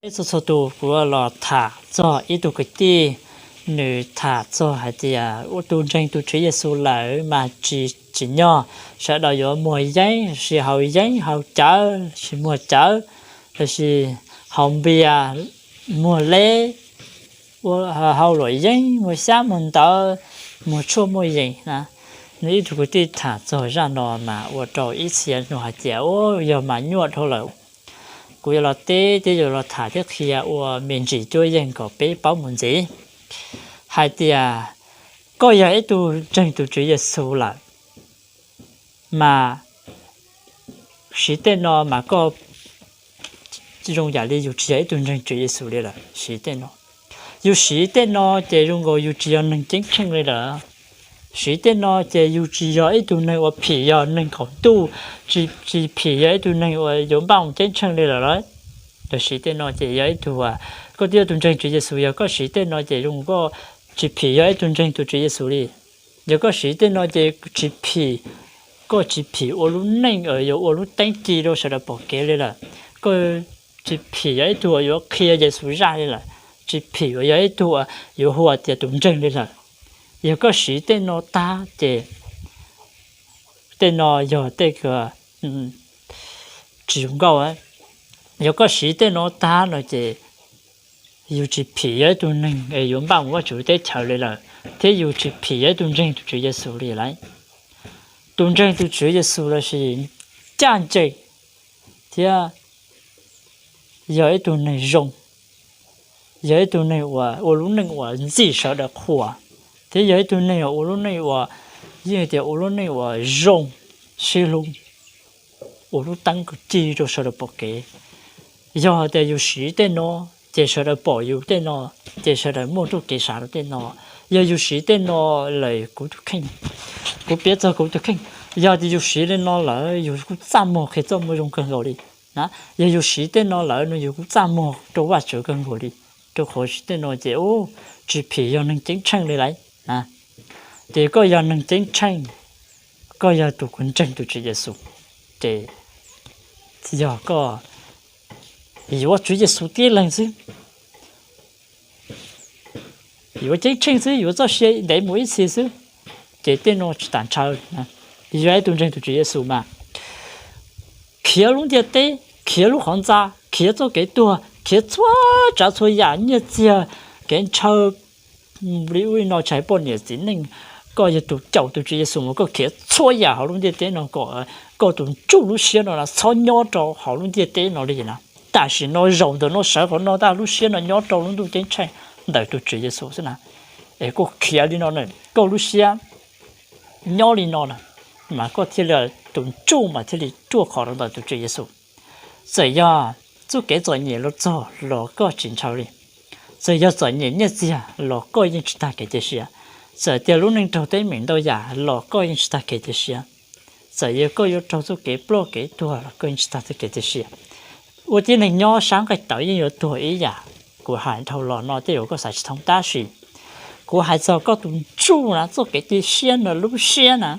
Peb txhua txhua tus, kuv los tham txog ib tug kwv tij, nws tham txog hais tias ua tus ntseeg tus Tswv Yexus lawm mas tsis tsim nyog sawv daws yuav muag yeeb, lossis haus yeeb haus cawv, lossis muag cawv, lossis haus npias, muag leb, ua, haus luam yeeb, muag xyab muag ntawv, muag tshuaj muag yees na. Nws ib tug kwv tij tham txog zaj no mas ua rau ib txhia nug hais tias, u, yog mas nyuaj dhau lawm. Kuv yuav los teb thiab yuav los tham thiab qhia ua me ntsis cuab yeej kom peb paub mus ntxiv hais tias koj yog ib tug ntseeg tus Tswv Yexus lawm mas siv tej no mas koj zoo yam li yus tsis yog ib tug ntseeg Tswv Yexus li lawm. Siv tej no, yus siv tej no ces zoo nkaus yus tsis yog neeg ceeb tsheej li lawm. Siv tej no ces yus tsis yog ib tug neeg uas phim yog neeg qaum ntuj, tsis, tsis phim yog ib tug neeg uas yuav npaj mus ceeb tsheej li lawm lauj. Yog siv tej no ces yog ib tug, koj twb yog tus ntseeg Tswv Yexus, yog koj siv tej no ces zoo koj tsis phim yog ib tug ntseeg tus Tswv Yexus li. Yog koj siv tej no ces tsis phim, koj tsis phim ua lub neej uas yuav ua lub teeb ci rau sawv daws pom kev li lawm. Koj tsis phim yog ib tug uas yuav qhia Yexus zaj li lawm, tsis phim uas yog ib tug uas yuav hu tias tus ntseeg li lawm. Yog koj siv tej no tag ces tej no yog tej tsis zoo nkauj. Yog koj siv tej no tag no ces yus tsis phim yog ib tug neeg es yuav npaj mus Vajtswv teb chaws li lawm, thiab yus tsis phim yog ib tug ntseeg tus Tswv Yexus li lawm. Tus ntseeg tus Tswv Yexus lossis ncaj ncees thiab yog ib tug neeg zoo, yog ib tug neeg uas ua lub neej uas ntxim sawv daws qhuas, thiab yog ib tug neeg uas ua lub neej uas, yeej tias ua lub neej uas zoo, sib hlub, ua lub teeb ci rau sawv daws pom kev. Yog tias yus siv tej no ces sawv daws pom yus tej no, ces sawv daws muaj txoj kev xav rau tej no. Yog yus siv tej no lawm, kuv tus kheej, kuv piav txog kuv tus kheej, yog tias yus siv li no lawm yus kuj txaj muag qhia txoj moo zoo kawg nkaus li. Yog yus siv tej no lawm no yus kuj txaj muag rau Vajtswv kawg nkaus li, rau qhov siv tej no ces tsis phim yog neeg ceeb tsheej li lawm. Ces koj yog neeg ceeb tsheej, koj yog tus uas ntseeg tus Tswv Yexus, ces yog koj yuav Tswv Yexus tib leeg xwb, yuav ceeb tsheej xwb, yuav txoj sia ntev mus ib txhis xwb, ces tej no tsis tas ntshaw. Yog ib tug ntseeg tus Tswv Yexus mas khiav lub ntiaj teb, khiav lub qhov ntxa, khiav txoj kev tuag, khiav txhua tsav txhua yam nyiaj txiag, kev ntshaw li ub li no, tshais poj niam txiv neej. Koj yog tus caum tus Tswv Yexus mus, koj khiav txhua yam hauv lub ntiaj teb no kom koj tus ntsuj lub siab no txhob nyob rau hauv lub ntiaj teb no li na. Tam sim no zaum ntawm no sawv qhov no tag lub siab no nyob rau lub ntuj ceeb tsheej ntawm tus Tswv Yexus xwb na. Es koj khiav li no, koj lub siab nyob li no na, mas koj thiaj li tus ntsuj mas thiaj li ruaj khov rau ntawm tus Tswv Yexus. Txawm yog txoj kev txom nyem los txog los koj tsis ntshaw li. Txawm yog txom nyem nyiaj txiag los koj yeej tsis tag kev cia siab. Txawm tias lub neej raug teeb meem ntau yam los koj yeej tsis tag kev cia siab. Txawm yog koj yuav raug txoj kev ploj kev tuag los koj yeej tsis tag txoj kev cia siab. Ua tib neeg nyob sab nqaij tawv yeej yuav tuag ib yam. Kuv hais dhau los no tej zaum koj xav tsis thoob tab sis kuv hais txog koj tus ntsuj na, txoj kev cia siab no, lub siab na,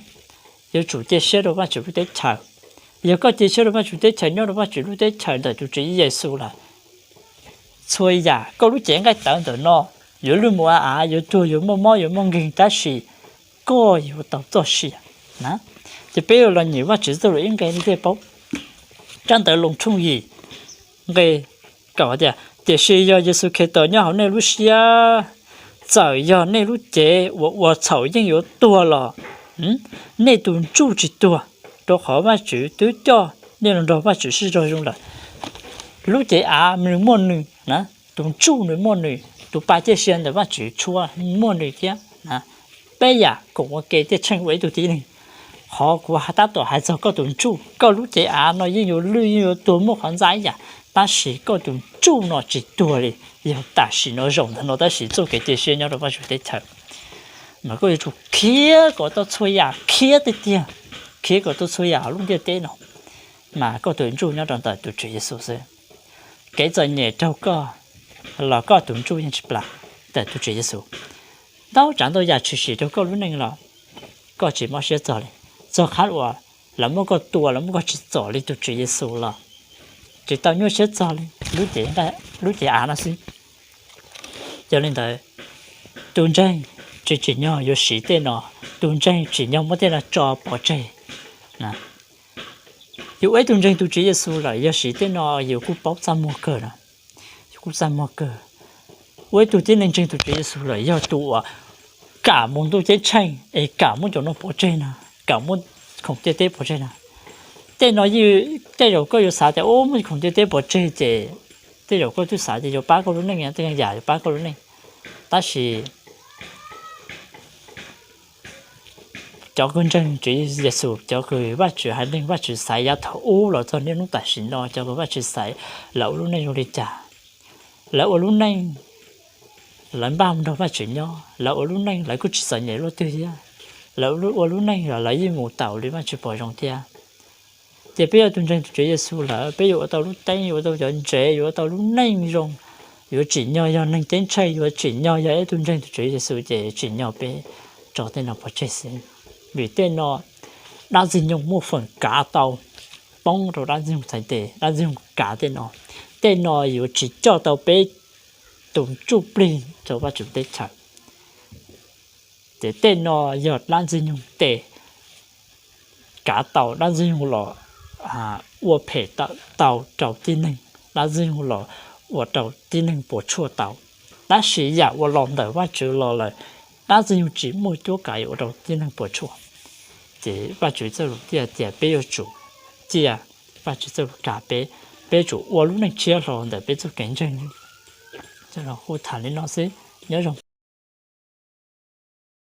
yuav tsum cia siab rau Vajtswv lub teb chaws. Yog koj cia siab rau Vajtswv teb chaws, nyob rau Vajtswv lub teb chaws ntawm tus Tswv Yexus lawm, txhua yam koj lub cev nqaij tawv ntawm no yuav lwj mus av, yuav tuag, yuav muaj mob, yuav muaj nkeeg, tab sis koj yuav tau txoj sia na. Ces peb yuav los nyeem Vajtswv txoj lus ib nqe thiaj paub. Tsab ntawv Loos tshooj yim nqe kaum tias, tiam sis yog Yexus Khetos nyob hauv nej lub siab, txawm yog nej lub cev uas ua txhaum yeej yuav tuag los nej tus ntsuj tsis tuag, rau qhov Vajtswv twb coj nej los nrog Vajtswv sib zog zoo lawm. Lub cev av nws muaj nws, tus ntsuj nws muaj nws, tus pa ciaj sia ntawm Vajtswv tshuab muaj nws thiab. Peb yam koom ua ke thiaj tsheej ua ib tug tib neeg. Qhov kuv tab tom hais txog koj tus ntsuj, koj lub cev av no yeej yuav lwj yeej yuav tuag muaj qhov ntxa ib yam, tab sis koj tus ntsuj no tsis tuag li. Yog tam sim no zaum ntawm no tab sis txoj kev cia siab nyob rau Vajtswv teb chaws, mas koj yuav tsum khiav kom tau txhua yam, khiav tiag tiag, khiav kom tau txhua yam hauv lub ntiaj teb no, mas koj tus ntsuj nyob rau ntawm tus Tswv Yexus xwb. Kev txom nyem raug koj los koj tus ntsuj yeej tsis plam ntawm tus Tswv Yexus. Ntau tsav ntau yam tshwm sim rau koj lub neej los koj tsis mob siab txog li. Txog qhov uas lawv muab koj tua, lawv muab koj tsim txom li tus Tswv Yexus los tsis tau nyuaj siab txog li lub cev av no xwb. Yog li ntawd, tus ntseeg tsis tsim nyog yuav siv tej no, tus ntseeg tsim nyog muab tej no tso pov tseg. Yus ua ib tug ntseeg tus Tswv Yexus lawm yog siv tej no yus kuj paub txaj muag kawg no, yus kuj txaj muag kawg. Ua ib tug tib neeg ntseeg tus Tswv Yexus lawm yog tus uas kam mus ntuj ceeb tsheej es kam muab cov no pov tseg no, kam muab khoom ciaj teb pov tseg no. Tej no tej zaum koj yuav xav tias ub, muab khoom ciaj teb pov tseg ces tej zaum koj twb xav tias yuav pab koj lub neej, tej yam yuav pab koj lub neej. Tab sis cov kws ntseeg Tswv Yexus, cov kws Vajtswv haiv neeg, Vajtswv xaiv yav thaum ub los txog niaj hnub tam sim no, cov kws Vajtswv xaiv, lawv ua lub neej zoo li cas? Lawv ua lub neej, lawv npaj mus nrog Vajtswv nyob, lawv ua lub neej lawv kuj tsis txom nyem luaj twg thiab, lawv ua lub neej los lawv yeej mus taus li Vajtswv pom zoo thiab. Ces peb yog tus ntseeg tus Tswv Yexus lawm peb yuav ua tau lub teeb, yuav ua tau cov ntsev, yuav ua tau lub neej zoo, yuav tsim nyog yog neeg ceeb tsheej, yuav tsim nyog yog ib tug ntseeg tus Tswv Yexus ces tsim nyog peb tso tej no pov tseg xwb. Vim tej no dab ntxwg nyoog muaj feem kav tau poob rau dab ntxwg nyoog txhais tes, dab ntxwg nyoog kav tej no. Tej no yuav tsis coj tau peb tus ntsuj plig rau Vajtswv teb chaws. Ces tej no yog dab ntxwg nyoog tes kav tau, dab ntxwg nyoog los ua phem tau rau tib neeg, dab ntxwg nyoog los ua rau tib neeg puas tsuaj tau. Tab sis yam uas los ntawm Vajtswv los lawm, dab ntxwg nyoog tsis muaj cuab kav yuav ua rau tib neeg puas tsuaj. Ces Vajtswv txoj lus thiaj tias peb yuav tsum ciaj Vajtswv txoj lus kav peb, peb yuav tsum ua lub neej tshiab hlo ntawm peb txoj kev ntseeg. Hu tham li no xwb, nyob zoo.